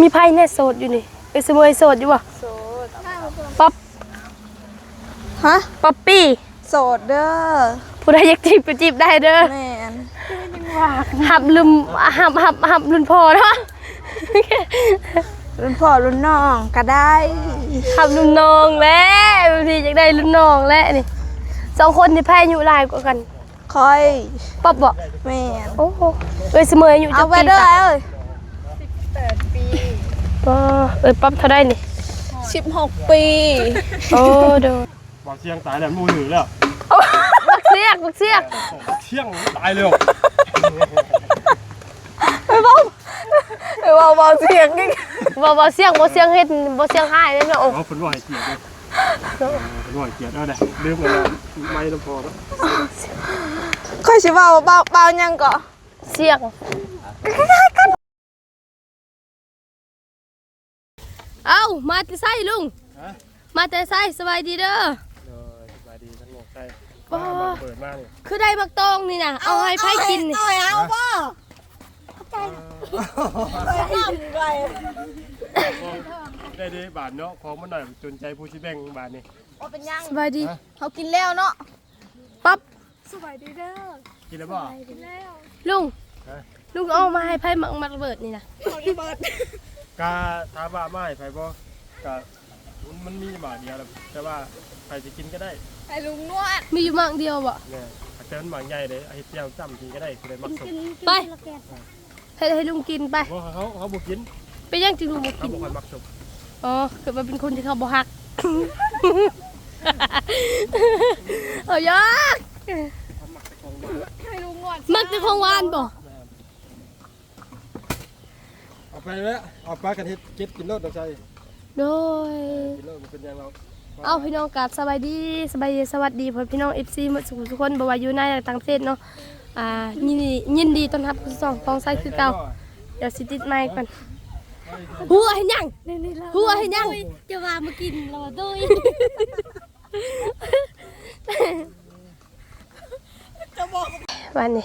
ມີໃຜແດ່ໂສດຢູ່ນີ້? ເອີຍ ສະເໝີຍໂສດຢູ່ບໍ່? ໂສດ. ປັອບ ຮະ? ປັອບປີ້ ໂສດເດີ. ຜູ້ໃດຢາກຈີບກໍຈີບໄດ້ເດີ. ແມ່ນ. ຮັບລຸ້ນ ຮັບ ຮັບ ຮັບລຸ້ນພໍ່ເນາະ. ລຸ້ນພໍ່ລຸ້ນນ້ອງກໍໄດ້. ຮັບລຸ້ນນ້ອງແຫຼະ ບາງທີຢາກໄດ້ລຸ້ນນ້ອງແຫຼະນີ້. ສອງຄົນນີ້ໃຜອາຍຸຫຼາຍກວ່າກັນ? ຂ້ອຍ. ປັອບບໍ? ແມ່ນ. ໂອ້ ເອີຍ ສະເໝີຍອາຍຸຈັກປີ? ເອົາໄວ້ເດີ ເອີຍ. ສິບແປດປີ. ອໍ ເອີຍ ປັອບເທົ່າໃດນີ້? ສິບຫົກປີ. ໂອ້ ໂດຍ. ບັກຊຽງຕາຍແລ້ວ ໝູ່ຫືແລ້ວ. ບັກຊຽງ ບັກຊຽງ ບັກຊຽງຕາຍແລ້ວ. ໄປເວົ້າ ໄປເວົ້າ ເວົ້າຊຽງອີກ ເວົ້າ ເວົ້າຊຽງ ເວົ້າຊຽງເຮັດ ເວົ້າຊຽງຮ້າຍເດ້ເນາະ. ເອີ ເພິ່ນເວົ້າໃຫ້ກຽດເດ້ ເອີ ເພິ່ນເວົ້າໃຫ້ກຽດ. ເອົາເດ້ ລືມໄປແລ້ວ ໄມລຳພໍ. ຂ້ອຍຊິເວົ້າ ເວົ້າ ເວົ້າຫຍັງເກາະ? ຊຽງ. ເອົ້າ ມາແຕ່ໃສລຸງ? ຮະ? ມາແຕ່ໃສ? ສະບາຍດີເດີ. ໂດຍ ສະບາຍດີທັງໂລກໄທ. ອໍ ມາບັງເປີດມານີ້ ຄືໄດ້ໝາກຕອງນີ້ນະ ເອົາໃຫ້ໃຜກິນນີ້? ເອົາໃຫ້ເຮົາບໍ່? ຂອບໃຈນະ. ໄດ້ເດ້ບາດເນາະ ຂອງມັນໜ້ອຍ ສົນໃຈຜູ້ຊິແບ່ງບາດນີ້. ບໍ່ເປັນຫຍັງ ສະບາຍດີ. ຮະ? ເຮົາກິນແລ້ວເນາະ. ປັອບ ສະບາຍດີເດີ. ກິນແລ້ວບໍ່? ກິນແລ້ວ. ລຸງ ຮະ? ລຸງເອົາມາໃຫ້ໃຜໝາກ ໝາກລະເບີດນີ້ນະ? ໝາກລະເບີດ ກະຖາມວ່າເອົາມາໃຫ້ໃຜບໍ່? ກະ ມັນ ມັນມີໝາກດຽວແຫຼະ ແຕ່ວ່າໃຜຊິກິນກໍໄດ້ ໃຫ້ລຸງນວດ. ມີຢູ່ໝາກດຽວບໍ່? ແມ່ນ ແຕ່ມັນໝາກໃຫຍ່ເດ້ ເຮັດແຈ່ວຈ້ຳກິນກໍໄດ້ ຜູ້ໃດມັກສົມ. ໄປ ເຮັດໃຫ້ລຸງກິນໄປ. ບໍ່ ເຮົາ ເຮົາບໍ່ກິນ. ເປັນຫຍັງຈຶ່ງລຸງບໍ່ກິນ? ເຮົາບໍ່ຄ່ອຍມັກສົມ. ອໍ ເກີດມາເປັນຄົນທີ່ເຂົາບໍ່ຮັກ. ເອົາຢອກ ມັກແຕ່ຂອງຫວານ ມັກແຕ່ຂອງຫວານບໍ່? ແມ່ນ. ເອົາໄປແລ້ວ ເອົາປາກັນເຮັດ ເກັບກິນໂລດ ນ້ອງໄຊ. ໂດຍ ກິນໂລດ ບໍ່ເປັນຫຍັງດອກ. ເອົາ ພີ່ນ້ອງ ກາບສະບາຍດີ ສະບາຍດີ ສະຫວັດດີພໍ່ແມ່ພີ່ນ້ອງ ເອັຟຊີ ໝົດສູ່ຜູ້ສູ່ຄົນ ບໍ່ວ່າຢູ່ໃນ ແລະ ຕ່າງປະເທດເນາະ. ອ່າ ຍິນດີ ຍິນດີຕ້ອນຮັບສູ່ຊ່ອງຂອງໄຊຄືເກົ່າ. ດຽວຊິຕິດໄມກ່ອນ. ຫົວເຮັດຫຍັງ? ຫົວເຮັດຫຍັງ? ຈະວ່າມາກິນແລ້ວ ໂດຍ. ບາດນີ້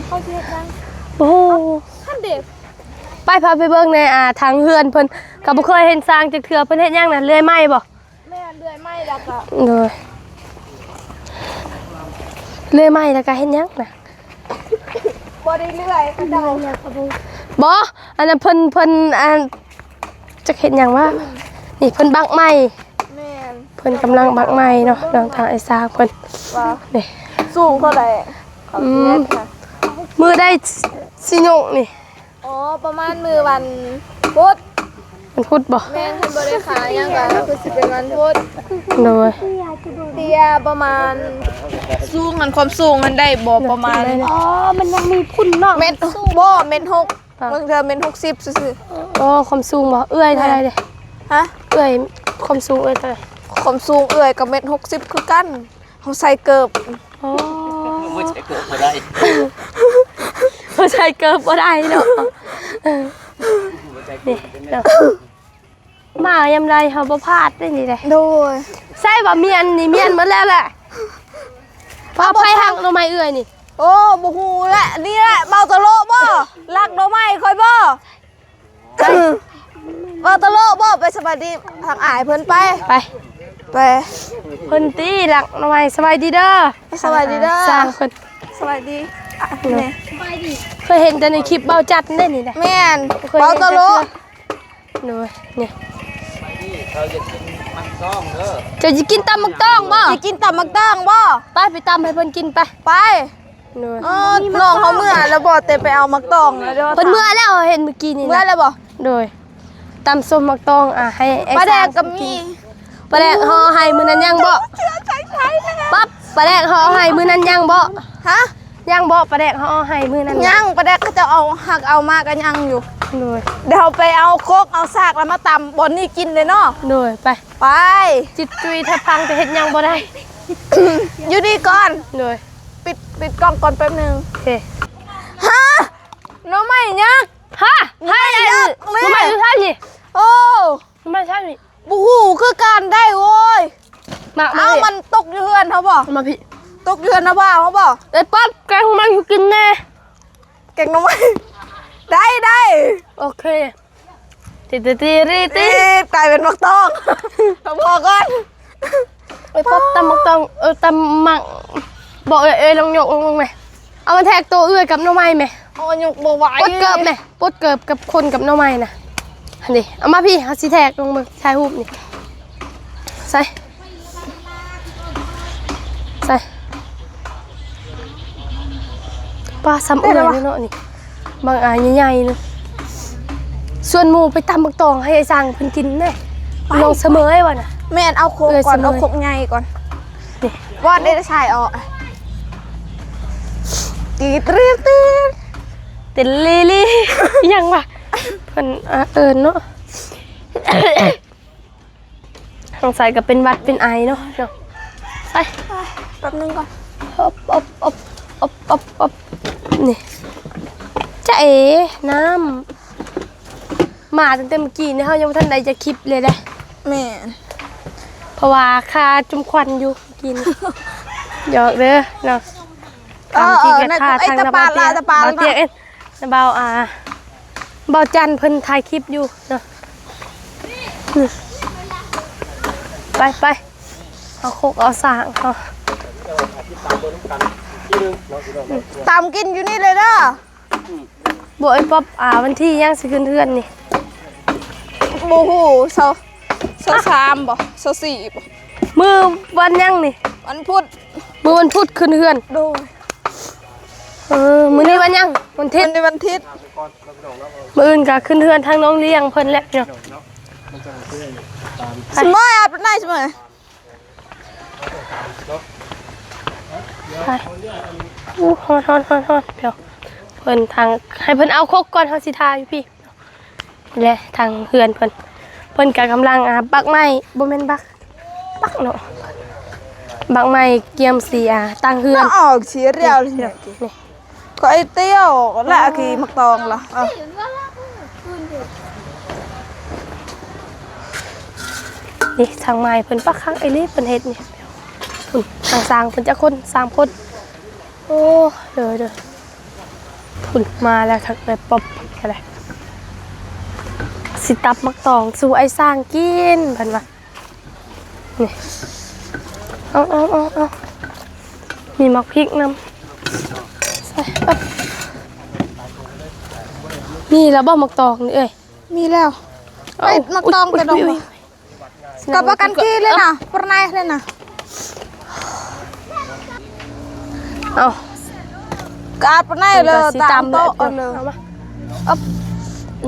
ເຂົາຊິເຮັດຫຍັງ? ໂອ້ໂຫ ຫັ້ນເດ. ໄປ ພາໄປເບິ່ງແດ່ ອ່າ ທາງເຮືອນເພິ່ນ ກໍບໍ່ເຄີຍເຫັນຊ່າງຈັກເທື່ອ. ເພິ່ນເຮັດຫຍັງນະ? ເລື່ອຍໄມ້ບໍ່? ແມ່ນ ເລື່ອຍໄມ້ແລ້ວກໍ ໂດຍ ເລື່ອຍໄມ້ແລ້ວກໍເຮັດຫຍັງນະ? ບໍ່ໄດ້ເລື່ອຍ ເຂົາເຈົ້າ ບໍ່ ອັນນັ້ນເພິ່ນ ເພິ່ນ ອັນ ຈັກເຮັດຫຍັງວະ? ນີ້ເພິ່ນບັກໄມ້. ແມ່ນ ເພິ່ນກຳລັງບັກໄມ້ເນາະ ນ້ອງທາງອ້າຍສາວເພິ່ນ. ວ່າ ນີ້ ສູງເທົ່າໃດ? ອືມ ມື້ໃດຊິຍົກນີ້? ອໍ ປະມານມື້ວັນພຸດ. ວັນພຸດບໍ່? ແມ່ນ ຄັນບໍ່ໄດ້ຂາຫຍັງກໍຄືຊິເປັນວັນພຸດ. ໂດຍ ເຕັ້ຍປະມານ ສູງຫັ້ນ ຄວາມສູງຫັ້ນໄດ້ບໍ່ ປະມານ ອໍ ມັນຍັງມີພຸ້ນເນາະ. ເມັດ ບໍ່ ເມັດຫົກ ບາງເທື່ອເມັດຫົກສິບຊື່ໆ. ອໍ ຄວາມສູງບໍ່? ເອື້ອຍເທົ່າໃດເດ? ຮະ? ເອື້ອຍ ຄວາມສູງເອື້ອຍເທົ່າໃດ? ຄວາມສູງເອື້ອຍກໍເມັດຫົກສິບຄືກັນ. ເຮົາໃສ່ເກີບ. ອໍ ບໍ່ໃສ່ເກີບບໍ່ໄດ້ ບໍ່ໃສ່ເກີບບໍ່ໄດ້ເນາະ. ນີ້ເນາະ ມາຍາມໃດເຮົາບໍ່ພາດເດ້ນີ້ເດ້. ໂດຍ ໃສ່ວ່າມ້ຽນນີ້ ມ້ຽນໝົດແລ້ວແຫຼະ. ເອົາ ໃຜຮັກໜໍ່ໄມ້ເອື້ອຍນີ້? ໂອ້ ບໍ່ຮູ້ແຫຼະ. ນີ້ແຫຼະ ເບົາຕະໂລະບໍ່? ລັກໜໍ່ໄມ້ຂ້ອຍບໍ່? ເວົ້າຕະໂລະບໍ່? ໄປສະບາຍດີທາງອ້າຍເພິ່ນໄປ. ໄປ ໄປ ເພິ່ນຕິລັກໜໍ່ໄມ້. ສະບາຍດີເດີ. ສະບາຍດີເດີ ຊ່າງເພິ່ນ. ສະບາຍດີ. ອ່ະ ເນາະ ນີ້ ເຄີຍເຫັນແຕ່ໃນຄລິບເບົາຈັດເດ້ນີ້ນະ. ແມ່ນ ເບົາຕະໂລະ. ໂດຍ ນີ້ ເຈົ້າຢາກກິນໝາກຕອງເດີ. ເຈົ້າຢາກກິນຕຳໝາກຕອງບໍ່? ຢາກກິນຕຳໝາກຕອງບໍ່? ໄປ ໄປຕຳໃຫ້ເພິ່ນກິນໄປ. ໄປ. ໂດຍ ເອີ ນ້ອງເຮົາເມືອແລ້ວບໍ່? ແຕ່ໄປເອົາໝາກຕອງແລ້ວເດີ. ເພິ່ນເມືອແລ້ວ ເຮົາເຫັນມື້ກີ້ນີ້ນະ. ເມືອແລ້ວບໍ່? ໂດຍ ຕຳສົ້ມໝາກຕອງ ອ່າ ໃຫ້ອ້າຍ ປາແດກກໍມີ. ປາແດກເຮົາເອົາໃຫ້ມື້ນັ້ນຍັງບໍ່? ປັບ ປາແດກເຮົາເອົາໃຫ້ມື້ນັ້ນຍັງບໍ່? ຮະ? ຍັງບໍ່? ປາແດກເຮົາເອົາໃຫ້ມື້ນັ້ນຍັງ. ປາແດກເຂົາເຈົ້າເອົາ ຮັກເອົາມາກໍຍັງຢູ່. ໂດຍ ດຽວເຮົາໄປເອົາຄົກເອົາສາກແລ້ວມາຕຳບ່ອນນີ້ກິນເດ້ເນາະ. ໂດຍ ໄປ ໄປ. ຈິດຈຸຍແທບພັງ ແຕ່ເຮັດຫຍັງບໍ່ໄດ້. ຢູ່ນີ້ກ່ອນ. ໂດຍ ປິດ ປິດກ້ອງກ່ອນແປັບໜຶ່ງ. ໂອເຄ ຮະ? ໜໍ່ໄມ້ຍັກ. ຮະ? ໜໍ່ໄມ້ຍັກ. ໜໍ່ໄມ້ຢູ່ໃສນີ້? ໂອ້ ໜໍ່ໄມ້ໃສນີ້? ບໍ່ຮູ້ຄືກັນໄດ໋ ໂອ້ຍ. ມາ ເອົາ ມາ ມັນຕົກຢູ່ເຮືອນເຮົາບໍ່? ມາພີ້ ຕົກຢູ່ເຮືອນນ້າບ່າວເຮົາບໍ່? ໄອ້ປັອບ ແກງໜໍ່ໄມ້ໃຫ້ກິນແດ່. ແກງໜໍ່ໄມ້ ໄດ້ ໄດ້ ໂອເຄ ຕິ ຕິ ຕິ ຕິ ຕິ ກາຍເປັນໝາກຕອງ ພໍກ່ອນ ໄອ້ປອບຕຳໝາກຕອງ ເອີ ຕຳໝາກ ບໍ່ ເອີ ເອີ ລອງຍົກລົງເບິ່ງແມ ເອົາມາແທກໂຕເອື້ອຍກັບໜໍ່ໄມ້ແມ ເອົາຍົກບໍ່ໄຫວ ປົດເກີບແມ ປົດເກີບກັບຄົນກັບໜໍ່ໄມ້ນະ ຫັ້ນເດ ເອົາມາພີ້ ເຮົາຊິແທກລົງເບິ່ງ ຖ່າຍຮູບນີ້ ໃສ່ ໃສ່ ປ້າ ສ່ຳເອື້ອຍເລີຍເນາະນີ້ ບາງອາໃຫຍ່ໆ ນະ ຊວນໝູ່ໄປຕຳໝາກຕອງໃຫ້ອ້າຍຊ່າງເພິ່ນກິນແດ່ ນ້ອງສະເໝີຍວ່ານະ ແມ່ນ ເອົາຄົກກ່ອນ ເອົາຄົກໃຫຍ່ກ່ອນ ນີ້ ວ່າໄດ້ໃສ່ອອກ ຕີຕຣີດ ຕີຕຣີດ ຕີລີລີ ອີຫຍັງວະ ເພິ່ນ ອ່າ ເອີ້ນເນາະ ສົງໄສກໍເປັນຫວັດເປັນໄອເນາະ ເນາະ ໄປ ແປັບໜຶ່ງກ່ອນ ອົບ ອົບ ອົບ ອົບ ອົບ ອົບ ນີ້ ຈ໊ະເອ ນ້ຳ ມາຕັ້ງແຕ່ມື້ກີ້ນີ້ ເຮົາຍັງບໍ່ທັນໄດ້ຈັກຄລິບເລີຍເດ້ ແມ່ນ ເພາະວ່າຄາຈຸ່ມຄວັນຢູ່ກີ້ນີ້ ຢອກເດີເນາະ ເອີ ຕາມທີ່ ເອີ ຄາທາງ ເອີ ຕາປານ ຕາປານ ເບົາຕຽກ ເອີ ເບົາ ອ່າ ເບົາຈັນເພິ່ນຖ່າຍຄລິບຢູ່ເນາະ ໄປ ໄປ ເອົາຄົກເອົາສາກເນາະ ຕຳກິນຢູ່ນີ້ເລີຍເດີ ບໍ່ ໄອ້ປອບ ອ່າ ວັນທີຫຍັງຊິຂຶ້ນເຮືອນນີ້ ບໍ່ຮູ້ ຊາວ ຊາວສາມບໍ່ ຊາວສີ່ບໍ່ ມື້ວັນຫຍັງນີ້ ວັນພຸດ ມື້ວັນພຸດຂຶ້ນເຮືອນ ໂດຍ ເອີ ມື້ນີ້ວັນຫຍັງ ວັນທິດ ມື້ນີ້ວັນທິດ ມື້ອື່ນກໍຂຶ້ນເຮືອນທາງນ້ອງລ້ຽງເພິ່ນແຫຼະເນາະ ສະເໝີຍ ອາບນ້ຳ ສະເໝີຍ ໄປ ອູ້ ຮ້ອນໆໆໆ ດຽວ ເພິ່ນທາງ ໃຫ້ເພິ່ນເອົາຄົກກ່ອນ ເຮົາຊິຖ່າຍຢູ່ພີ້ ແລະ ທາງເຮືອນເພິ່ນ ເພິ່ນກໍກຳລັງ ອ່າ ບັກໄມ້ ບໍ່ແມ່ນບັກ ບັກເນາະ ບັກໄມ້ກຽມຊິ ອ່າ ຕັ້ງເຮືອນ ອອກຊິລຽວນີ້ ຂ້ອຍຕຽວລະ ອືມ ກີ່ໝາກຕອງລະ ເອີ ນີ້ ຊ່າງໄມ້ເພິ່ນປາກຄັກອີ່ຫຼີ ເພິ່ນເຮັດນີ້ ພຸ້ນ ທາງຊ່າງເພິ່ນຈັກຄົນ ສາມຄົນ ໂອ້ ເດີໆ ພຸ້ນ ມາແລ້ວ ທັກໄດ້ປອບກໍໄດ້ ຊິຕຳໝາກຕອງສູ່ອ້າຍຊ່າງກິນ ເພິ່ນວ່າ ນີ້ ເອົາໆໆ ມີໝາກພິກນຳ ໃສ່ ເອີບ ມີແລ້ວບໍ່ໝາກຕອງນີ້ເອີຍ? ມີແລ້ວ ເອົາ ເປັດໝາກຕອງ ເປັດດອກ ກັບປະກັນກີເລີຍນະ ປະໄນເລີຍນະ ເອົາ ກາດປະໄນເລີຍ ຕາມໂຕະເລີຍ ເອົາມາ ອັບ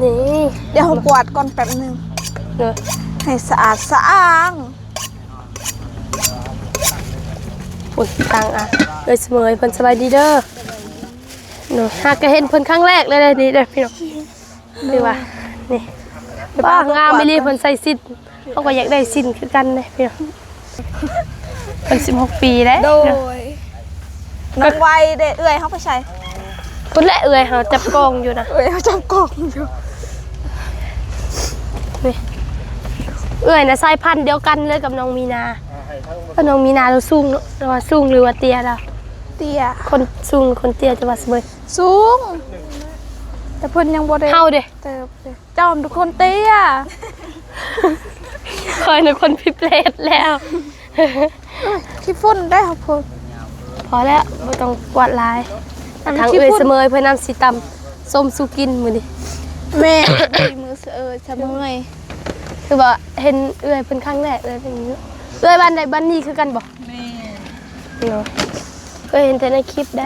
ນີ້ ດຽວເຮົາກວາດກ່ອນແປັບໜຶ່ງ ເດີ ໃຫ້ສະອາດສະອ້າງ ພຸ້ນ ທາງ ອ່າ ເອື້ອຍສະເໝີຍເພິ່ນ ສະບາຍດີເດີ ເນາະ ຫາກະເຫັນເພິ່ນຄັ້ງແລກເລີຍເດ້ ນີ້ເດີພີ່ນ້ອງ ຄືວ່າ ນີ້ ວ້າ ງາມອີ່ຫຼີ ເພິ່ນໃສ່ສິ້ນ ເຮົາກໍຢາກໄດ້ສິ້ນຄືກັນເດ້ພີ່ນ້ອງ ເພິ່ນສິບຫົກປີແລ້ວ ໂດຍ ນ້ອງໄວເດ້ ເອື້ອຍເຮົາໄປໃສ? ພຸ້ນແຫຼະ ເອື້ອຍເຮົາຈັບກອງຢູ່ນະ ເອື້ອຍເຮົາຈັບກອງຢູ່ ນີ້ ເອື້ອຍນະ ສາຍພັນດຽວກັນເລີຍກັບນ້ອງມີນາ ເອີ ນ້ອງມີນາລາວສູງເນາະ ແຕ່ວ່າສູງຫຼືວ່າເຕ້ຍລາວ? ເຕ້ຍ ຄົນສູງ ຄົນເຕ້ຍ ແຕ່ວ່າສະເໝີຍ ສູງ ແຕ່ເພິ່ນຍັງບໍ່ໄດ້ ເຮົາເດ້ ເຕີບເດ້ ເຈົ້າມັນຄົນເຕ້ຍ ຂ້ອຍນະຄົນພິເປດແລ້ວ ຂີ້ຝຸ່ນໄດ້ເຮົາພຸ້ນ ພໍແລ້ວ ບໍ່ຕ້ອງກວາດຫຼາຍ ອັນ ທາງເອື້ອຍສະເໝີຍເພິ່ນນຳຊິຕຳສົ້ມສູ່ກິນມື້ນີ້ ແມ່ນ ມື້ເອື້ອຍສະເໝີຍ ຄືວ່າເຫັນເອື້ອຍເພິ່ນຄັ້ງແລກເລີຍ ເອື້ອຍບ້ານໃດບ້ານນີ້ຄືກັນບໍ່? ແມ່ນ ເນາະ ເຄີຍເຫັນແຕ່ໃນຄລິບໃດ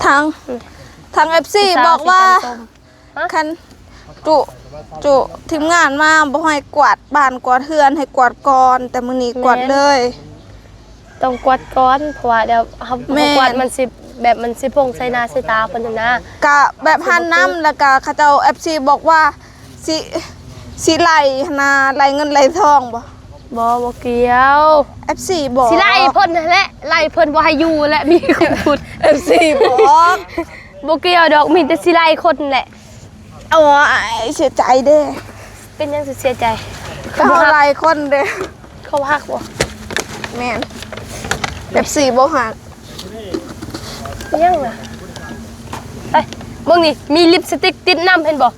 ທາງ ທາງເອັບຊີບອກວ່າ ຄັນຈຸ ຈຸທີມງານມາບໍ່ໃຫ້ກວາດບ້ານກວາດເຮືອນ ໃຫ້ກວາດກ່ອນ ແຕ່ມື້ນີ້ກວາດເລີຍ ຕ້ອງກວາດກ່ອນ ເພາະວ່າດຽວເຮົາ ແມ່ນ ບໍ່ກວາດມັນຊິ ແບບມັນຊິພົ່ງໃສ່ໜ້າໃສ່ຕາເພິ່ນຫັ້ນນະ ກະແບບຫັ້ນນຳ ແລ້ວກະເຂົາເຈົ້າເອັບຊີບອກວ່າ ຊິ ຊິໄລ່ຫັ້ນນະ ໄລ່ເງິນໄລ່ທອງບໍ່? ບໍ່ ບໍ່ກ່ຽວ ເອັບຊີບອກ ຊິໄລ່ເພິ່ນຫັ້ນແຫຼະ ໄລ່ເພິ່ນບໍ່ໃຫ້ຢູ່ແຫຼະ ມີຄົນພຸດ ເອັບຊີບອກ ບໍ່ກ່ຽວດອກ ມີແຕ່ຊິໄລ່ຄົນແຫຼະ ໂອ້ຍ ເສຍໃຈເດ້ ເປັນຫຍັງຊິເສຍໃຈ? ເຂົາໄລ່ຄົນເດ້ ເຂົາຮັກບໍ່? ແມ່ນ ເອັບຊີບໍ່ຮັກ ຫຍັງນະ? ເບິ່ງນີ້ ມີລິບສະຕິກຕິດນຳ ເຫັນບໍ່?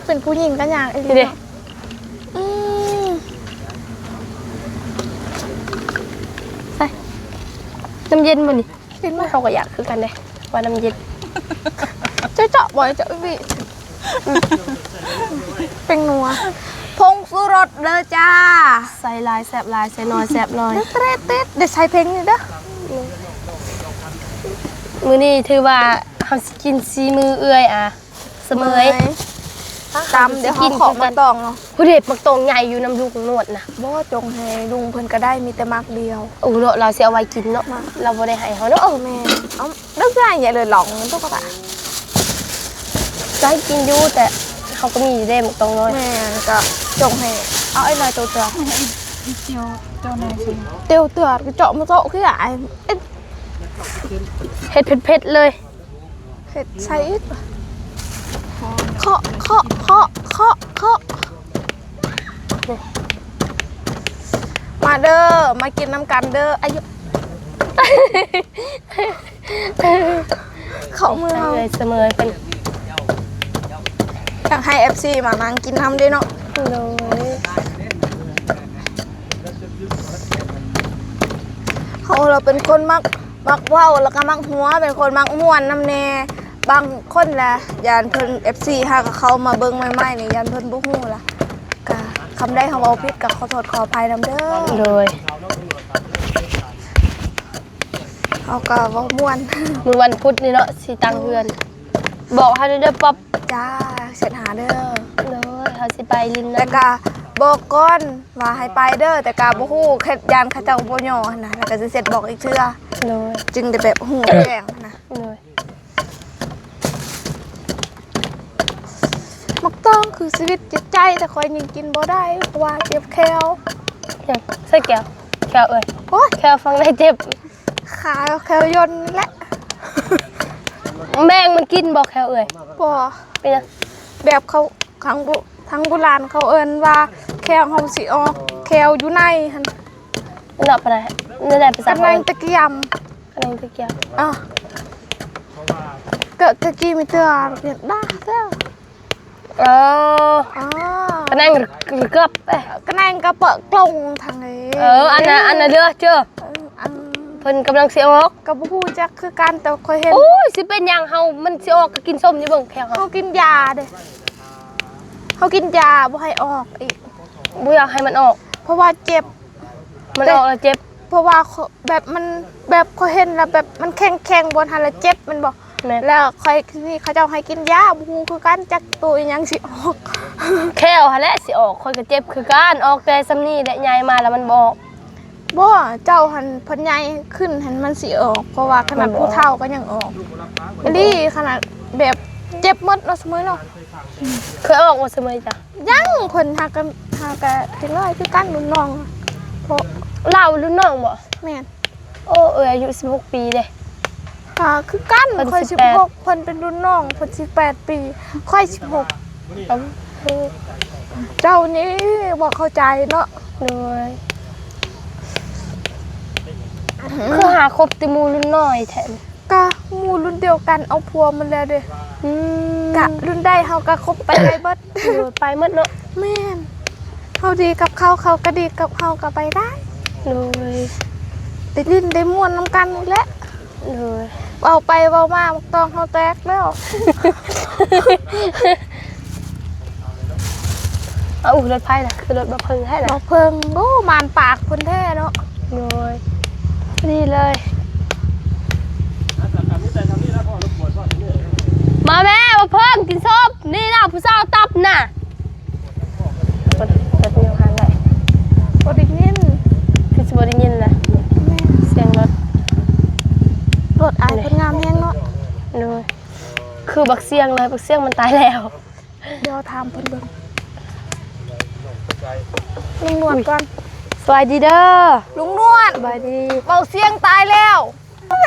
ເປັນຜູ້ຍິງກໍຍາກອີ່ຫຼີເນາະ. ອືມ ໃສ່ນ້ຳເຢັນບໍ່ນີ້? ເຫັນບໍ່? ເຮົາກໍຢາກຄືກັນເດ້ ວ່ານ້ຳເຢັນ. ເຈາະໆ ບໍ່ເຈາະອີ່ຫຼີ. ອືມ ແປ້ງນົວ ຜົງຊູລົດເດີຈ້າ. ໃສ່ຫຼາຍແຊບຫຼາຍ ໃສ່ໜ້ອຍແຊບໜ້ອຍ. ເດັດໆ ໄດ້ໃສ່ເພງນີ້ເດີ. ມື້ນີ້ຖືວ່າເຮົາຊິກິນສີມືເອື້ອຍອາ ສະເໝີຍ ຕຳ. ດຽວເຮົາເຄາະໝາກຕອງເນາະ. ຜູ້ເດັດໝາກຕອງໃຫຍ່ຢູ່ນຳລຸງໂນດນະ. ບໍ່ ຈົ່ງໃຫ້ລຸງເພິ່ນກໍໄດ້ ມີແຕ່ໝາກດຽວ. ໂອ້ເນາະ ລາວຊິເອົາໄວ້ກິນເນາະ. ລາວບໍ່ໄດ້ໃຫ້ເຮົາເນາະ. ແມ່ນ. ເອົາ ດອກໃຫຍ່ເລີຍຫຼອງ ຕົກກະ ໄດ້ກິນຢູ່ ແຕ່ເຮົາກໍມີຢູ່ເດ້ໝາກຕອງນ້ອຍ. ແມ່ນ. ກໍຈົ່ງໃຫ້ ເອົາໄອ້ນ້ອຍໂຕເທື່ອ ຕຽວເທື່ອ ເຈາະມາເຈາະຄືອ້າຍ. ເຮັດເຜັດໆ ເລີຍ. ເຮັດໃສ່ອີກ. ເຄາະ ເຄາະ ເຄາະ ເຄາະ ເຄາະ. ມາເດີ ມາກິນນຳກັນເດີ. ອາຍຸ ເຂົ້າມືເຮົາ ເສມອເພິ່ນ. ຢາກໃຫ້ເອັຟຊີມານັ່ງກິນນຳເດ້ເນາະ. ໂດຍ. ເຮົາລະເປັນຄົນມັກ ມັກເວົ້າ ແລ້ວກໍມັກຫົວ ເປັນຄົນມັກມ່ວນນຳແນ່. ບາງຄົນລະຢ້ານເພິ່ນ ເອັຟຊີຫາກະເຂົ້າມາເບິ່ງໃໝ່ໆນີ້ ຢ້ານເພິ່ນບໍ່ຮູ້ລະ ກະຄຳໃດເຮົາເວົ້າຜິດກະຂໍໂທດຂໍອະໄພນຳເດີ. ໂດຍ. ເຮົາກະເວົ້າມ່ວນ. ມື້ວັນພຸດນີ້ເນາະ ຊິຕັ້ງເຮືອນ. ບອກເຮົາແດ່ເດີປັອບ. ຈ້າ ເຊັດຫາເດີ. ໂດຍ ເຮົາຊິໄປຫຼິ້ນນຳ. ແຕ່ກະບອກກ່ອນວ່າໃຫ້ໄປເດີ ແຕ່ກະບໍ່ຮູ້ ຢ້ານເຂົາເຈົ້າບໍ່ຍໍຫັ້ນນະ ແລ້ວກະຊິເຊັດບອກອີກເທື່ອ. ໂດຍ. ຈຶ່ງໄດ້ແບບຮູ້ແຈ້ງຫັ້ນນະ. ໂດຍ. ໝາກຕອງຄືຊີວິດຈິດໃຈ ແຕ່ຂ້ອຍຍັງກິນບໍ່ໄດ້ ເພາະວ່າເຈັບແຂ້ວ. ໃສ່ແກ້ວ ແຂ້ວເອີຍ. ໂອ້ຍ ແຂ້ວຝັ່ງໃດເຈັບ. ຂາແຂ້ວຍົນນີ້ແຫຼະ. ແບ່ງມັນກິນບໍ່ແຂ້ວເອີຍ? ບໍ່. ເປັນຫຍັງ? ແບບເຂົາ ທາງບູ ທາງບູຮານເຂົາເອີ້ນວ່າແຂ້ວເຮົາຊິອອກ ແຂ້ວຢູ່ໃນຫັ້ນ. ເນາະ ປານໃດ ແນວໃດພາສາ ກະແໜງຕະກຽມ. ກະແໜງຕະກຽມ. ອາ ກະຕະກີ້ມີເທື່ອ ເປັນດາເທື່ອ. ເອີ ອໍ ກະແໜງເກືອບ ກະແໜງກະເປີະກົງທາງນີ້. ເອີ ອັນນັ້ນ ອັນນັ້ນເດີເຈີ. ເອີ ອັນ ເພິ່ນກຳລັງຊິອອກ ກະບໍ່ຮູ້ຈັກຄືກັນ ແຕ່ຂ້ອຍເຫັນ. ໂອ້ຍ ຊິເປັນຫຍັງ ເຮົາ ມັນຊິອອກ ກະກິນສົ້ມຢູ່ເບິ່ງແຂ້ວເຮົາ. ເຮົາກິນຢາເດ້ ເຮົາກິນຢາບໍ່ໃຫ້ອອກອີກ. ບໍ່ຢາກໃຫ້ມັນອອກ ເພາະວ່າເຈັບ. ມັນອອກແລ້ວເຈັບ. ເພາະວ່າ ແບບມັນ ແບບຂ້ອຍເຫັນແລ້ວແບບມັນແຂງໆ ບ່ອນຫັ້ນລະເຈັບແມ່ນບໍ່? ແມ່ນ. ແລ້ວຂ້ອຍ ນີ້ເຂົາເຈົ້າໃຫ້ກິນຢາ ບໍ່ຮູ້ຄືກັນ ຈັກໂຕອີ່ຫຍັງຊິອອກ. ແຂ້ວຫັ້ນແຫຼະຊິອອກ ຂ້ອຍກະເຈັບຄືກັນ ອອກແຕ່ຊ່ຳນີ້ແຫຼະ ໃຫຍ່ມາແລ້ວມັນບໍ່ອອກ. ບໍ່ ເຈົ້າຫັ້ນ ເພິ່ນໃຫຍ່ຂຶ້ນຫັ້ນມັນຊິອອກ ເພາະວ່າຂະໜາດຜູ້ເຖົ້າກະຍັງອອກ. ອີ່ຫຼີ ຂະໜາດແບບເຈັບໝົດເນາະ ສະເໝີຍເນາະ. ເຄີຍອອກບໍ່ສະເໝີຍຈ້ະ? ຍັງ ເພິ່ນຫາກະ ຫາກະເດັກນ້ອຍຄືກັນ ລຸ້ນນ້ອງ. ເພາະລາວລຸ້ນນ້ອງບໍ່? ແມ່ນ. ໂອ້ ເອື້ອຍອາຍຸສິບຫົກປີເດ້. ກະຄືກັນ ຂ້ອຍສິບຫົກ ເພິ່ນເປັນລຸ້ນນ້ອງ ເພິ່ນສິບແປດປີ ຂ້ອຍສິບຫົກ. ເຈົ້ານີ້ບໍ່ເຂົ້າໃຈເນາະ. ໂດຍ. ຄືຫາຄົບແຕ່ໝູ່ລຸ້ນນ້ອຍແທ້. ກະໝູ່ລຸ້ນດຽວກັນເອົາຜົວໝົດແລ້ວເດ້. ອືມ. ກະລຸ້ນໃດເຮົາກະຄົບໄປໄດ້ເບິດ. ໂດຍ ໄປໝົດເນາະ. ແມ່ນ. ເຮົາດີກັບເຂົາ ເຂົາກະດີກັບເຮົາ ກະໄປໄດ້. ໂດຍ. ໄດ້ຫຼິ້ນໄດ້ມ່ວນນຳກັນນີ້ແຫຼະ. ໂດຍ. ເວົ້າໄປເວົ້າມາໝາກຕອງເຮົາແຕກແລ້ວ. ເອົາ ລົດໃຜນະ ຄືລົດບໍ່ເພິ່ງແທ້ນະ. ບໍ່ເພິ່ງ ໂອ້ ມານປາກເພິ່ນແທ້ເນາະ. ໂດຍ. ນີ້ເລີຍ ມາແມ່ ບໍ່ເພິ່ງກິນສົບ ນີ້ລະຜູ້ສາວຕັບນະ. ເປີດ ເປີດວິວຫັ້ນໄດ້ ບໍ່ໄດ້ຍິນ ຄືຊິບໍ່ໄດ້ຍິນລະ. ແມ່ນ. ສຽງລົດ ລົດອ້າຍເພິ່ນງາມແຮງເນາະ. ໂດຍ. ຄືບັກຊຽງເລີຍ ບັກຊຽງມັນຕາຍແລ້ວ. ດຽວຖາມເພິ່ນເບິ່ງ ລຸງໜວດກ່ອນ. ສະບາຍດີເດີລຸງໜວດ. ສະບາຍດີ. ເວົ້າຊຽງຕາຍແລ້ວ.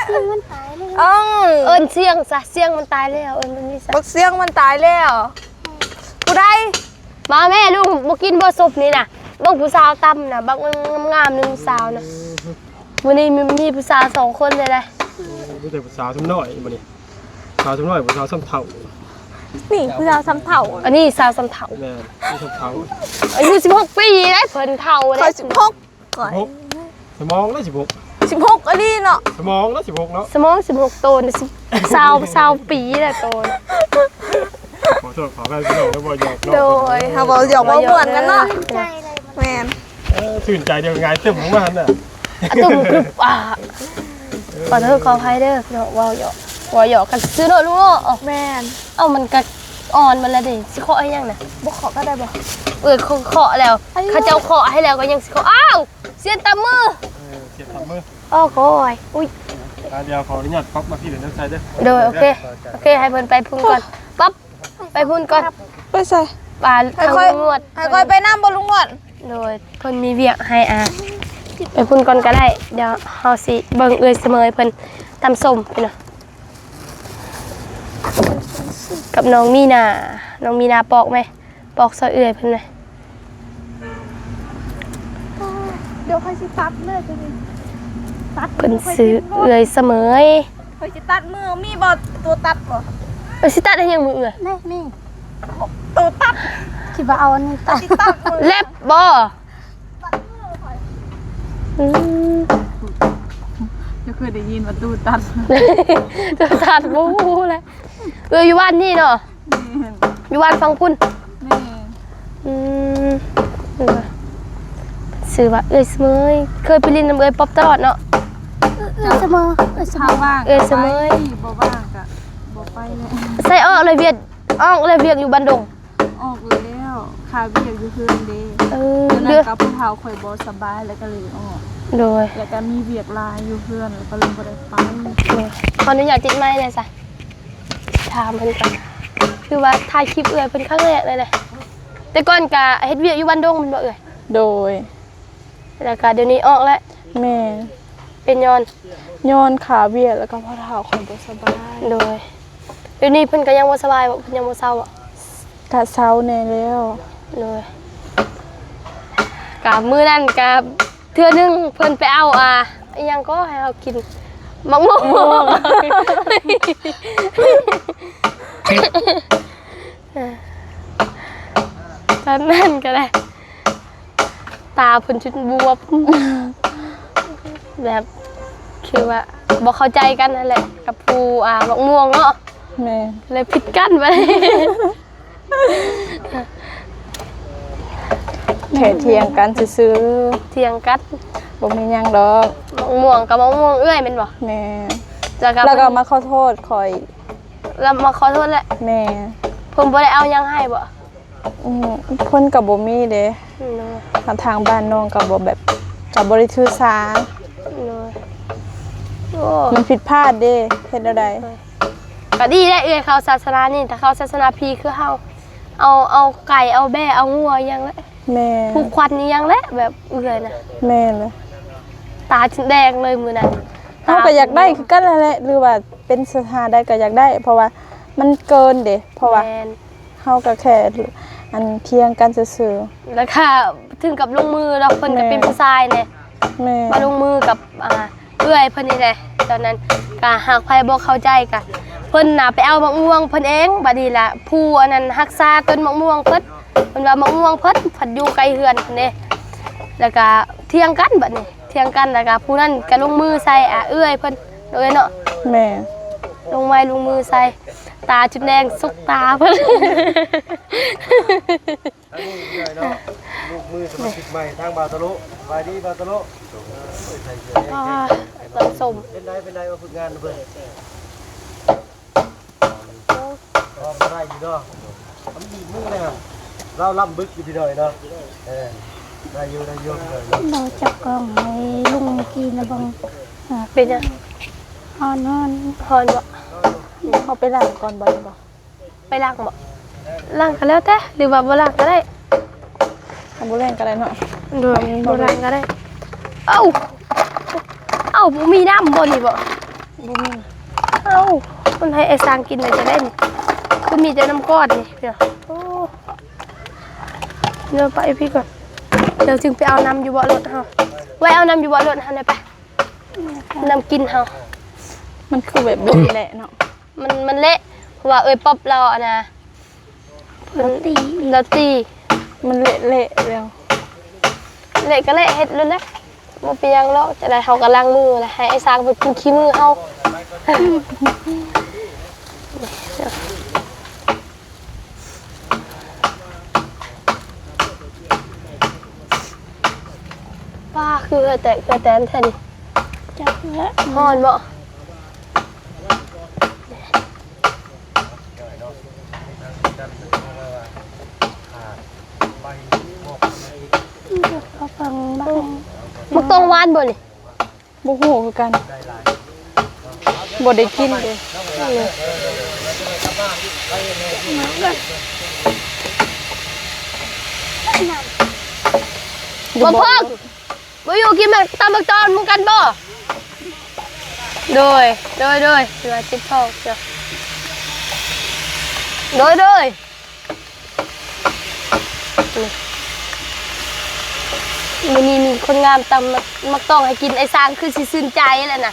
ຊຽງມັນຕາຍແລ້ວ. ເອີ ເອີ້ນຊຽງຊະ ຊຽງມັນຕາຍແລ້ວ ເອີ້ນແບບນີ້ຊະ. ບັກຊຽງມັນຕາຍແລ້ວ. ຜູ້ໃດ? ມາແມ່ ລູກບໍ່ກິນບໍ່ຊຸບນີ້ນະ. ເບິ່ງຜູ້ສາວຕຳນະ ບັກງາມໆ ໜຶ່ງສາວນະ. ມື້ນີ້ມີ ມີຜູ້ສາວສອງຄົນເດ້. ມີແຕ່ຜູ້ສາວສ່ຳນ້ອຍມື້ນີ້. ສາວສ່ຳນ້ອຍບໍ່ ສາວສ່ຳເຖົ້າ? ນີ້ຜູ້ສາວສ່ຳເຖົ້າ. ອັນນີ້ສາວສ່ຳເຖົ້າ. ແມ່ນ ສ່ຳເຖົ້າ. ອາຍຸສິບຫົກປີໄດ໋ ເພິ່ນເຖົ້າໄດ໋. ຂ້ອຍສິບຫົກ ຂ້ອຍ ສະໝອງລະສິບຫົກ ສິບຫົກອີ່ຫຼີເນາະ. ສະໝອງລະສິບຫົກເນາະ. ສະໝອງສິບຫົກ ໂຕນະສິບ ຊາວ ຊາວປີລະໂຕນະ. ຂໍໂທດຂໍອະໄພພີ່ນ້ອງເດີ ເວົ້າຫຍອກເນາະ. ໂດຍ ເຮົາເວົ້າຫຍອກເວົ້າມ່ວນກັນເນາະ. ແມ່ນ. ເອີ ຊື່ນໃຈດຽວຫງາຍຕຶ້ມລົງມາຫັ້ນນະ. ຕຶ້ມກຶບ ອ່າ ຂໍໂທດຂໍອະໄພເດີພີ່ນ້ອງ ເວົ້າຫຍອກ ເວົ້າຫຍອກກັນຊື່ໆເນາະ ລຸງເນາະ. ແມ່ນ. ເອົ້າ ມັນກະອ່ອນໝົດແລ້ວເດ ຊິເຄາະໃຫ້ຫຍັງນະ? ບໍ່ເຄາະກະໄດ້ບໍ່? ເອີ ເຄາະ ເຄາະແລ້ວ ເຂົາເຈົ້າເຄາະໃຫ້ແລ້ວກະຍັງຊິເຄາະ. ອ້າວ ສຽງຕຳມື. ເອີ ສຽງຕຳມື. ໂອ້ໂຫຍ ອຸ້ຍ ອ່າ ດຽວຂໍອະນຸຍາດປັບມາພີ້ເດີ ໃສ່ເດີ. ໂດຍ ໂອເຄ ໂອເຄ ໃຫ້ເພິ່ນໄປພຸ້ນກ່ອນ ປັບ ໄປພຸ້ນກ່ອນ. ໄປໃສ? ປາ ໃຫ້ຂ້ອຍ ທາງລຸງງວດ ໃຫ້ຂ້ອຍໄປນຳບໍ່ລຸງງວດ? ໂດຍ ເພິ່ນມີວຽກໃຫ້ ອ່າ ໄປພຸ້ນກ່ອນກະໄດ້. ດຽວເຮົາຊິເບິ່ງເອື້ອຍສະເໝີຍເພິ່ນຕຳສົ້ມພີ່ນ້ອງ ກັບນ້ອງມີນາ. ນ້ອງມີນາປອກແມ ປອກຊ່ອຍເອື້ອຍເພິ່ນແມ. ດຽວຂ້ອຍຊິຕັດເລີຍຕົວນີ້ ຕັດ ເພິ່ນຊື່ເອື້ອຍສະເໝີຍ. ຂ້ອຍຊິຕັດມື ມີບໍ່ຕົວຕັດບໍ່? ເອີ ຊິຕັດໃຫ້ຫຍັງມືເອື້ອຍ? ນີ້ ນີ້ ຕົວຕັດ. ຄິດວ່າເອົາອັນນີ້ຕັດ ຊິຕັດມື ແລັບບໍ່? ອືມ ເຈົ້າເຄີຍໄດ້ຍິນວ່າຕູ້ຕັດ? ຕູ້ຕັດ ບໍ່ຮູ້ແຫຼະ. ເອື້ອຍຢູ່ບ້ານນີ້ເນາະ? ແມ່ນ. ຢູ່ບ້ານຝັ່ງພຸ້ນ? ແມ່ນ. ອືມ ຊື່ວ່າເອື້ອຍສະເໝີຍ ເຄີຍໄປຫຼິ້ນນຳເອື້ອຍປັອບຕະຫຼອດເນາະ. ເອື້ອຍສະເໝີຍ ເອື້ອຍສະເໝີຍ ເອື້ອຍສະເໝີຍ. ບໍ່ວ່າງກະບໍ່ໄປແຫຼະ. ໃສ່ອອກແລ້ວວຽກ ອອກແລ້ວວຽກຢູ່ບ້ານດົງ? ອອກແລ້ວ ຄາວຽກຢູ່ເຮືອນເດ້. ເອີ ເດືອນນັ້ນກະຜູ້ເຖົ້າຂ້ອຍບໍ່ສະບາຍ ແລ້ວກະເລີຍອອກ. ໂດຍ ແລ້ວກະມີວຽກຫຼາຍຢູ່ເຮືອນ ແລ້ວກະເລີຍບໍ່ໄດ້ໄປ. ໂດຍ ຂໍອະນຸຍາດຕິດໄມແດ່ຊະ. ຖາມເພິ່ນກ່ອນ ຄືວ່າຖ່າຍຄລິບເອື້ອຍເພິ່ນຄັ້ງແລກເລີຍນະ. ແຕ່ກ່ອນກະເຮັດວຽກຢູ່ບ້ານດົງແມ່ນບໍ່ເອື້ອຍ? ໂດຍ. ແລ້ວກະດຽວນີ້ອອກແລ້ວ? ແມ່ນ. ເປັນຍ້ອນ? ຍ້ອນຄາວຽກ ແລ້ວກະພໍ່ເຖົ້າຂ້ອຍບໍ່ສະບາຍ. ໂດຍ. ດຽວນີ້ເພິ່ນກະຍັງບໍ່ສະບາຍບໍ່? ເພິ່ນຍັງບໍ່ເຊົາບໍ່? ກະເຊົາແດ່ແລ້ວ. ໂດຍ. ກະມື້ນັ້ນກະ ເທື່ອໜຶ່ງເພິ່ນໄປເອົາ ອ່າ ອີ່ຫຍັງກໍໃຫ້ເຮົາກິນ ໝາກມ່ວງ ໝາກມ່ວງ ຕອນນັ້ນກະໄດ້ ຕາເພິ່ນຈົນບວມ ແບບ ຄືວ່າບໍ່ເຂົ້າໃຈກັນຫັ້ນແຫຼະ ກັບຜູ້ ອ່າ ໝາກມ່ວງເນາະ. ແມ່ນ. ເລີຍຜິດກັນບາດນີ້. ແຄ່ຖຽງກັນຊື່ໆ. ຖຽງກັນ ບໍ່ມີຫຍັງດອກ. ໝາກມ່ວງກັບໝາກມ່ວງເອື້ອຍແມ່ນບໍ່? ແມ່ນ. ແລ້ວກໍ ແລ້ວກໍມາຂໍໂທດຂ້ອຍ. ແລ້ວມາຂໍໂທດແຫຼະ. ແມ່ນ. ເພິ່ນບໍ່ໄດ້ເອົາຫຍັງໃຫ້ບໍ່? ອືມ ເພິ່ນກໍບໍ່ມີເດ້. ອືມ ທາງບ້ານນ້ອງກໍບໍ່ແບບ ກໍບໍ່ໄດ້ຖືສາ. ໂດຍ. ໂອ້ ມັນຜິດພາດເດ້ ເຮັດແນວໃດ? ໂດຍ. ກໍດີແຫຼະເອື້ອຍ ເຂົ້າສາສະໜານີ້ ຖ້າເຂົ້າສາສະໜາຜີຄືເຮົາ ເອົາ ເອົາໄກ່ ເອົາແບ້ ເອົາງົວອີ່ຫຍັງແຫຼະ. ແມ່ນ. ຜູກຂວັນອີ່ຫຍັງແຫຼະ ແບບເອື້ອຍນະ. ແມ່ນແຫຼະ. ຕາຈົນແດງເລີຍມື້ນັ້ນ. ເຮົາກໍຢາກໄດ້ຄືກັນຫັ້ນແຫຼະ ຫຼືວ່າເປັນສະຖານໃດກໍຢາກໄດ້ ເພາະວ່າມັນເກີນເດ້ ເພາະວ່າ ແມ່ນ. ເຮົາກໍແຄ່ ອັນ ຖຽງກັນຊື່ໆ. ແລ້ວກໍເຖິງກັບລົງມືເນາະ ເພິ່ນກໍເປັນ ແມ່ນ ຜູ້ຊາຍແດ່. ແມ່ນ. ມາລົງມືກັບ ອ່າ ເອື້ອຍເພິ່ນນີ້ແຫຼະ ຕອນນັ້ນກະຫາກໃຜບໍ່ເຂົ້າໃຈກະ ເພິ່ນນະໄປເອົາໝາກມ່ວງເພິ່ນເອງ. ບາດນີ້ລະ ຜູ້ອັນນັ້ນຮັກສາຕົ້ນໝາກມ່ວງເພິ່ນ ເພິ່ນວ່າໝາກມ່ວງເພິ່ນພັດຢູ່ໄກເຮືອນເພິ່ນເດ້ ແລ້ວກະຖຽງກັນ. ບາດນີ້ຖຽງກັນ ແລ້ວກະຜູ້ນັ້ນກະລົງມືໃສ່ ອ່າ ເອື້ອຍເພິ່ນເນາະ. ແມ່ນ. ລົງໄມ້ລົງມືໃສ່ ຕາຈົນແດງ ສົບຕາເພິ່ນ. ອັນນີ້ເນາະ ລູກມືສະມາຊິກໃໝ່ທາງບາຕະໂລ. ສະບາຍດີບາຕະໂລ. ເອີ ໃສ່ເສື້ອແດງ ອ່າ ແດງ ຕຳສົ້ມ. ເປັນໃດ ເປັນໃດ ມາຝຶກງານນຳເພິ່ນ? ໂອ້ ພໍໄດ້ຢູ່ເນາະ. ມັນດີດມືແລ້ວ ລາວລຳບຶກຢູ່ພີ່ນ້ອງເນາະ. ເອີ ໄດ້ຢູ່ ໄດ້ຢູ່ພີ່ນ້ອງເນາະ. ບໍ່ຈັບກ້ອງໃຫ້ລຸງກີນະເບິ່ງ. ອ່າ ເປັນຫຍັງ? ຮ້ອນ ຮ້ອນ. ຮ້ອນບໍ່? ເຮົາໄປລ້າງກ່ອນບໍ່? ໄປລ້າງບໍ່? ລ້າງກໍແລ້ວແຕ່ ຫຼືວ່າບໍ່ລ້າງກໍໄດ້. ເຮົາບໍ່ລ້າງກໍໄດ້ເນາະ. ໂດຍ ບໍ່ລ້າງກໍໄດ້. ເອົ້າ ເອົ້າ ບໍ່ມີນ້ຳບໍ່ນີ້ບໍ່? ບໍ່ມີ. ເອົ້າ ມັນໃຫ້ໄອ້ຊ້າງກິນໄດ້ຈັ່ງໃດນີ້? ຄືມີແຕ່ນ້ຳກ້ອນນີ້. ໂອ້ ດຽວໄປພີ້ກ່ອນ ດຽວຈຶ່ງໄປເອົານ້ຳຢູ່ເບາະລົດເຮົາ. ໄວ້ເອົານ້ຳຢູ່ເບາະລົດເຮົາແດ່ໄປ. ນ້ຳກິນເຮົາ ມັນຄືແບບບໍ່ມີແຫຼະເນາະ. ມັນ ມັນເລະ ເພາະວ່າເອື້ອຍປັອບລາວ ອັນນ່າ ລາວຕີ ລາວຕີ ມັນເລະໆແລ້ວ ເລະກໍເລະ ເຮັດໂລດແຫຼະ ບໍ່ເປັນຫຍັງດອກ. ຈັ່ງໃດເຮົາກໍລ້າງມືແຫຼະ ໃຫ້ອ້າຍຊ້າງເພິ່ນກິນຂີ້ມືເຮົາ. ປ້າ ຄືເຫື່ອແຕກເຫື່ອແຕນແທ້ນີ້. ຈັກແຫຼະ ຮ້ອນບໍ່? ເອົາຟັງບັກ ບັກຕ້ອງຫວານບໍ່ນີ້? ບໍ່ຮູ້ຄືກັນ ບໍ່ໄດ້ກິນເດ້. ບໍ່ເພິ່ງ ບໍ່ຢູ່ ກິນໝາກ ຕຳໝາກຕອນນຳກັນບໍ່? ໂດຍ ໂດຍ ໂດຍ ວ່າຕິດທ້ອງເຈົ້າ ໂດຍ ໂດຍ. ມື້ນີ້ມີຄົນງາມຕຳໝາກຕອງໃຫ້ກິນ ອ້າຍຊ້າງຄືຊິຊື່ນໃຈແລ້ວນະ.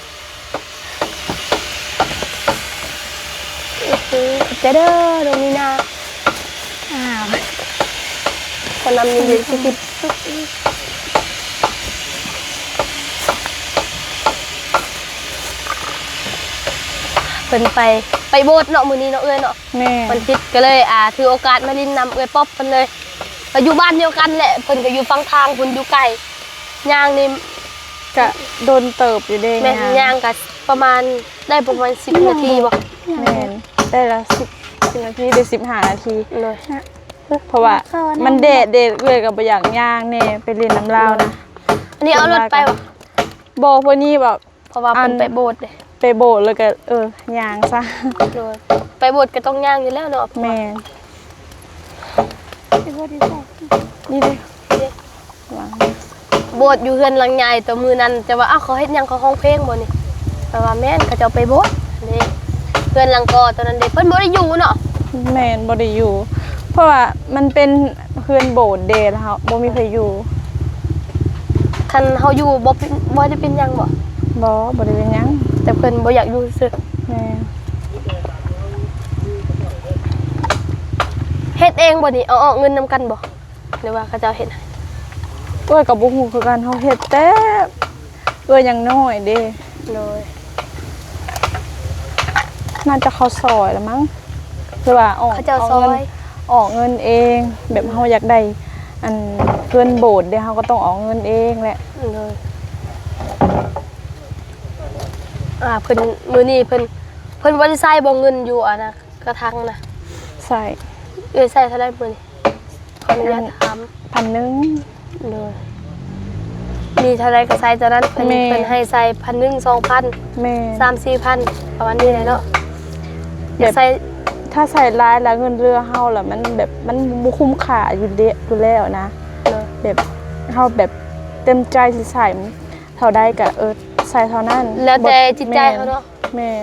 ຂອບໃຈເດີນ້ອງມີນາ. ອ້າວ ຄົນນຳຢູ່ເຢັນສຸກ ເພິ່ນໄປ ໄປໂບດເນາະ ມື້ນີ້ເນາະເອື້ອຍເນາະ. ແມ່ນ ວັນທິດກໍເລີຍ ອ່າ ຖືໂອກາດມາຫຼິ້ນນຳເອື້ອຍປັອບເພິ່ນເລີຍ ກໍຢູ່ບ້ານດຽວກັນແຫຼະ ເພິ່ນກໍຢູ່ຝັ່ງທາງພຸ້ນ ຢູ່ໄກ ຍ່າງນີ້ ກະດົນເຕີບຢູ່ເດ້. ແມ່ນ ຍ່າງ ຍ່າງກະປະມານ ໄດ້ປະມານສິບນາທີບໍ່? ແມ່ນ ໄດ້ລະສິບ ສິບນາທີ ໄດ້ສິບຫ້ານາທີ. ໂດຍ ເພາະວ່າມັນແດດເດ້ ເອື້ອຍກໍບໍ່ຢາກຍ່າງແດ່ ໄປຫຼິ້ນນຳລາວນະ. ອັນນີ້ເອົາລົດໄປບໍ່? ບໍ່ ພໍດີແບບ ເພາະວ່າເພິ່ນໄປໂບດເດ້ ໄປໂບດແລ້ວກໍ ເອີ ຍ່າງຊະ. ໂດຍ ໄປໂບດກໍຕ້ອງຍ່າງຢູ່ແລ້ວເນາະ. ແມ່ນ ໄປໂບດຢູ່ໃສ? ນີ້ເດ້ ໂບດຢູ່ເຮືອນຫຼັງໃຫຍ່ ແຕ່ມື້ນັ້ນ ແຕ່ວ່າ ອ້າວ ເຂົາເຮັດຫຍັງ ເຂົາຮ້ອງເພງບໍ່ນີ້? ແປວ່າແມ່ນ ເຂົາເຈົ້າໄປໂບດເດ້ ເຮືອນຫຼັງກໍຕອນນັ້ນເດ້ ເພິ່ນບໍ່ໄດ້ຢູ່ເນາະ. ແມ່ນ ບໍ່ໄດ້ຢູ່ ເພາະວ່າມັນເປັນ ເຮືອນໂບດເດ້ ແລ້ວເຮົາບໍ່ມີໃຜຢູ່. ຄັນເຮົາຢູ່ບໍ່ເປັນ ບໍ່ໄດ້ເປັນຫຍັງບໍ່? ບໍ່ ບໍ່ໄດ້ເປັນຫຍັງ ແຕ່ເພິ່ນບໍ່ຢາກຢູ່ຊື່. ແມ່ນ ເຮັດເອງບໍ່ນີ້? ເອົາອອກເງິນນຳກັນບໍ່ ຫຼືວ່າເຂົາເຈົ້າເຮັດໃຫ້? ເອື້ອຍກໍບໍ່ຮູ້ຄືກັນ ເຮົາເຮັດແຕ່ ເອື້ອຍຍັງນ້ອຍເດ້. ໂດຍ ໜ້າຈະເຂົາຊ່ອຍລະມັ້ງ ຫຼືວ່າອອກ ເຂົາເຈົ້າຊ່ອຍ ອອກເງິນເອງ ແບບເຮົາຢາກໄດ້ ອັນ ເຮືອນໂບດເດ້ ເຮົາກໍຕ້ອງອອກເງິນເອງແຫຼະ. ໂດຍ ອ່າ ເພິ່ນ ມື້ນີ້ເພິ່ນ ເພິ່ນບໍ່ໄດ້ໃຊ້ບໍ່ເງິນຢູ່ ອັນນະ ກະທັງນະ? ໃຊ້ ເອື້ອຍໃຊ້ເທົ່າໃດມື້ນີ້? ຂໍອະນຸຍາດຖາມ ພັນໜຶ່ງ. ໂດຍ ມີເທົ່າໃດກໍໃຊ້ເທົ່ານັ້ນ. ເພິ່ນ ແມ່ນ ເພິ່ນໃຫ້ໃຊ້ພັນໜຶ່ງ ສອງພັນ ແມ່ນ ສາມສີ່ພັນ ປະມານນີ້ແຫຼະເນາະ. ແບບ ຢາກໃຊ້ ຖ້າໃຊ້ຫຼາຍລະເງິນເຫຼືອເຮົາລະ ມັນແບບ ມັນບໍ່ຄຸ້ມຄ່າຢູ່ເດ ຢູ່ແລ້ວນະ. ໂດຍ ແບບ ເຮົາແບບເຕັມໃຈຊິໃຊ້ເທົ່າໃດກໍ ເອີ ໃຊ້ເທົ່ານັ້ນ ແລ້ວແຕ່ຈິດໃຈເຮົາເນາະ. ແມ່ນ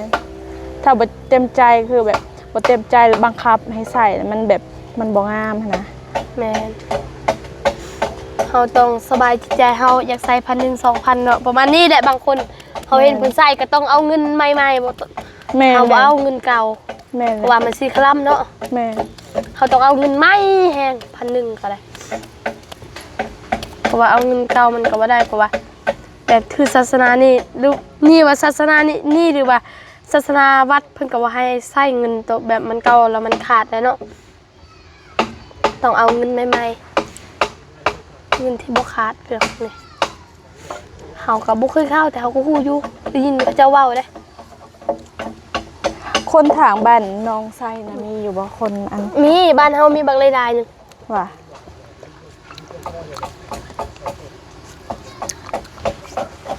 ຖ້າບໍ່ເຕັມໃຈ ຄືແບບບໍ່ເຕັມໃຈ ບັງຄັບໃຫ້ໃຊ້ ມັນແບບ ມັນບໍ່ງາມຫັ້ນນະ. ແມ່ນ ເຮົາຕ້ອງສະບາຍຈິດໃຈ ເຮົາຢາກໃຊ້ພັນໜຶ່ງ ສອງພັນເນາະ ປະມານນີ້ແຫຼະ. ບາງຄົນເຮົາເຫັນ ແມ່ນ ເພິ່ນໃຊ້ກໍຕ້ອງເອົາເງິນໃໝ່ໆ ບໍ່ ແມ່ນ ເຮົາບໍ່ເອົາເງິນເກົ່າ. ແມ່ນ ເພາະວ່າມັນຊິຄະລຳເນາະ. ແມ່ນ ເຮົາຕ້ອງເອົາເງິນໃໝ່ແຮງ ພັນໜຶ່ງກໍໄດ້ ເພາະວ່າເອົາເງິນເກົ່າມັນກໍບໍ່ໄດ້ ເພາະວ່າ ແບບຖືສາສະໜານີ້ ຫຼື ນີ້ວ່າສາສະໜານີ້ ນີ້ ຫຼືວ່າສາສະໜາວັດ ເພິ່ນກໍບໍ່ໃຫ້ໃຊ້ເງິນໂຕແບບມັນເກົ່າແລ້ວມັນຂາດແລ້ວເນາະ. ຕ້ອງເອົາເງິນໃໝ່ໆ ເງິນທີ່ບໍ່ຂາດ ເລື່ອງນີ້ ເຮົາກໍບໍ່ເຄີຍເຂົ້າ ແຕ່ເຮົາກໍຮູ້ຢູ່ ໄດ້ຍິນເຂົາເຈົ້າເວົ້າເດ້. ຄົນທາງບ້ານນ້ອງໄຊນະ ມີຢູ່ບໍ່ ຄົນອັນ? ມີ ບ້ານເຮົາມີບັກຫຼາຍໆໜຶ່ງ. ວ່າ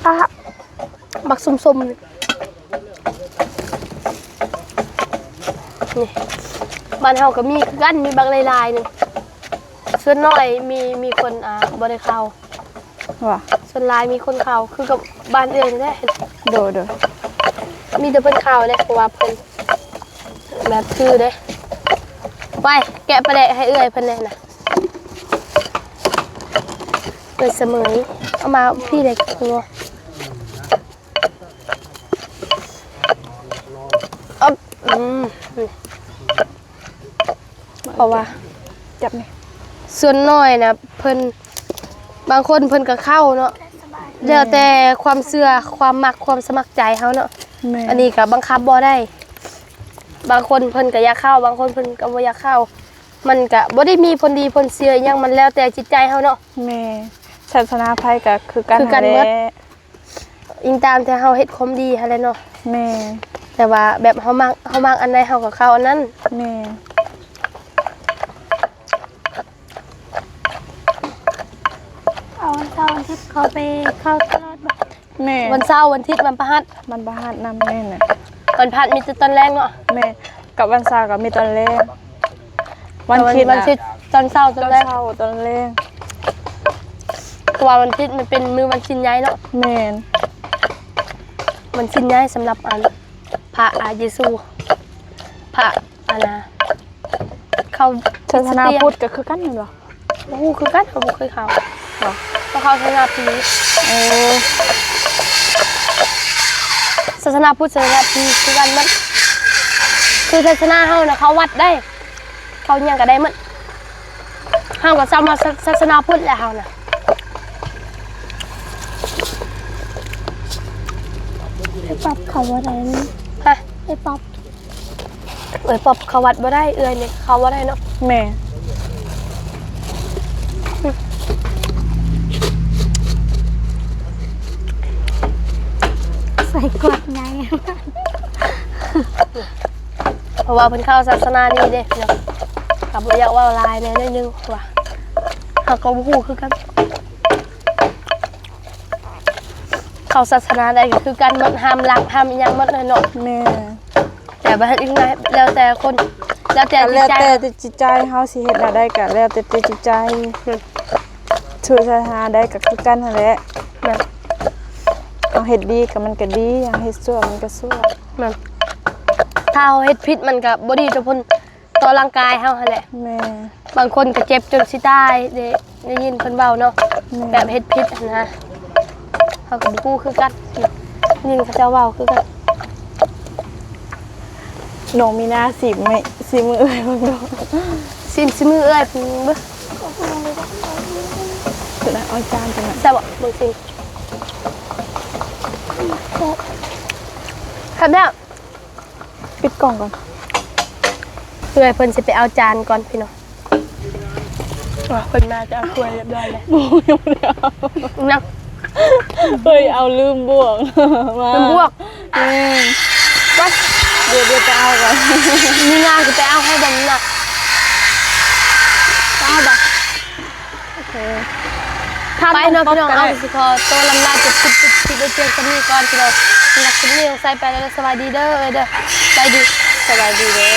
ອາ ບັກສົ້ມໆນີ້ ນີ້ ບ້ານເຮົາກໍມີຄືກັນ ມີບັກຫຼາຍໆໜຶ່ງ. ສ່ວນໜ້ອຍມີ ມີຄົນ ອ່າ ບໍ່ໄດ້ເຂົ້າ. ວ່າ ສ່ວນຫຼາຍມີຄົນເຂົ້າ ຄືກັບບ້ານເອື້ອຍນີ້ແຫຼະ. ໂດຍໆ ມີແຕ່ເພິ່ນເຂົ້າແຫຼະ ເພາະວ່າເພິ່ນ ແບບຄືເດ້. ໄປແກະປາແດກໃຫ້ເອື້ອຍເພິ່ນແດ່ນະ. ເອື້ອຍສະເໝີຍ ເອົາມາພີ່ແດ່. ເອົາ ເພາະວ່າ ຈັບນີ້ ສ່ວນໜ້ອຍນະ ເພິ່ນ ບາງຄົນເພິ່ນກໍເຂົ້າເນາະ ແມ່ນ ແລ້ວແຕ່ຄວາມເຊື່ອ ຄວາມມັກ ຄວາມສະໝັກໃຈເຮົາເນາະ ແມ່ນ ອັນນີ້ກໍບັງຄັບບໍ່ໄດ້ ບາງຄົນເພິ່ນກໍຢາກເຂົ້າ ບາງຄົນເພິ່ນກໍບໍ່ຢາກເຂົ້າ ມັນກະບໍ່ໄດ້ມີຜົນດີຜົນເສຍອີ່ຫຍັງ ມັນແລ້ວແຕ່ຈິດໃຈເຮົາເນາະ ແມ່ນ ສາສະໜາໃຜກະຄືກັນ ຄືກັນໝົດ ຫັ້ນແຫຼະ ອີງຕາມແຕ່ເຮົາເຮັດຄວາມດີຫັ້ນແຫຼະເນາະ ແມ່ນ ແຕ່ວ່າແບບເຮົາມັກ ເຮົາມັກອັນໃດເຮົາກໍເຂົ້າອັນນັ້ນ ແມ່ນ ເອົາວັນເສົາວັນອາທິດເຂົາໄປເຂົ້າຕະຫຼອດບໍ່? ແມ່ນ ວັນເສົາ ວັນອາທິດ ວັນພະຫັດ ວັນພະຫັດນຳ ແມ່ນແຫຼະ ວັນພະຫັດມີແຕ່ຕອນແລງເນາະ ແມ່ນ ກັບວັນເສົາກໍມີຕອນແລງ ວັນອາທິດ ວັນອາທິດ ຕອນເຊົ້າ ຕອນແລງ ຕອນເຊົ້າ ຕອນແລງ ເພາະວ່າວັນອາທິດມັນເປັນມື້ວັນສິນໃຫຍ່ເນາະ ແມ່ນ ວັນສິນໃຫຍ່ສຳລັບອັນ ພະ ອາ ເຢຊູ ພະ ອັນນະ ເຂົ້າ ສາສະໜາພຸດກໍຄືກັນແມ່ນບໍ່? ບໍ່ຮູ້ຄືກັນ ເຮົາບໍ່ເຄີຍເຂົ້າ ບໍ່ ເຮົາເຂົ້າສາສະໜາພີດ ເອີ ສາສະໜາພຸດ ສາສະໜາພີດຄືກັນໝົດ ຄືສາສະໜາເຮົານະ ເຂົ້າວັດໄດ້ ເຂົ້າຫຍັງກໍໄດ້ໝົດ ເຮົາກໍສາມາດ ສາ ສາສະໜາພຸດແຫຼະເຮົານະ ໄອ້ປັອບເຂົ້າບໍ່ໄດ້ນະ ຮະ ໄອ້ປັອບ ເອື້ອຍປັອບເຂົ້າວັດບໍ່ໄດ້ ເອື້ອຍນີ້ເຂົ້າບໍ່ໄດ້ເນາະ ແມ່ ໃສ່ກວດໃຫຍ່ ເພາະວ່າເພິ່ນເຂົ້າສາສະໜານີ້ເດ້ເນາະ ກໍບໍ່ຢາກເວົ້າຫຼາຍແດ່ໜ້ອຍໜຶ່ງ ເພາະວ່າເຮົາກໍບໍ່ຮູ້ຄືກັນ ເຂົ້າສາສະໜາໃດກໍຄືກັນໝົດ ຫ້າມລັກ ຫ້າມອີ່ຫຍັງໝົດເລີຍເນາະ ແມ່ນ ແຕ່ວ່າເຮັດອີ່ຫຍັງ ແລ້ວແຕ່ຄົນ ແລ້ວແຕ່ ກໍແລ້ວແຕ່ຈິດໃຈ ເຮົາຊິເຮັດແນວໃດກໍແລ້ວແຕ່ຈິດໃຈ ເຊື່ອສາສະໜາໃດກໍຄືກັນຫັ້ນແຫຼະ ແມ່ນ ເຮົາເຮັດດີກໍມັນກໍດີ ເຮົາເຮັດຊົ່ວມັນກໍຊົ່ວ ແມ່ນ ຖ້າເຮົາເຮັດຜິດມັນກໍບໍ່ດີຕໍ່ເພິ່ນ ຕໍ່ຮ່າງກາຍເຮົາຫັ້ນແຫຼະ ແມ່ນ ບາງຄົນກໍເຈັບຈົນຊິຕາຍ ໄດ້ ໄດ້ຍິນເພິ່ນເວົ້າເນາະ ແມ່ນ ແບບເຮັດຜິດຫັ້ນນະ ເຮົາກໍບໍ່ຮູ້ຄືກັນ ໄດ້ຍິນເຂົາເຈົ້າເວົ້າຄືກັນ ນ້ອງມີນາ ຊີມໃຫ້ ຊີມມືເອື້ອຍເບິ່ງດູ ຊີມ ຊີມມືເອື້ອຍເບິ່ງເບິ່ງ ເພິ່ນເອົາຈານເພິ່ນນະ ແຊບບໍ່? ເບິ່ງຊິ ແຊບແລ້ວ. ປິດກ່ອງກ່ອນ ເອື້ອຍເພິ່ນຊິໄປເອົາຈານກ່ອນພີ່ນ້ອງ ວ່າເພິ່ນມາຈະເອົາຖ້ວຍຮຽບຮ້ອຍແລ້ວ ບໍ່ ຍັງບໍ່ໄດ້ເອົາ ຍັງ ເອີຍ ເອົາລືມບວກມາ ລືມບວກ ແມ່ນ ໄປ ດຽວ ດຽວໄປເອົາກ່ອນ ມີງານຊິໄປເອົາໃຫ້ບໍ່ ມີງານ ໄປເອົາບໍ່? ໂອເຄ ໄປເນາະພີ່ນ້ອງ ເອົາ ຊິຂໍໂຕລຳລາຈົບຄລິບ ປິດໄວ້ພຽງສ່ຳນີ້ກ່ອນພີ່ນ້ອງ ສຳລັບຄລິບນີ້ຕ້ອງໃສ່ໄປແລ້ວ ສະບາຍດີເດີ ເອີຍເດີ ສະບາຍດີ ສະບາຍດີເດີ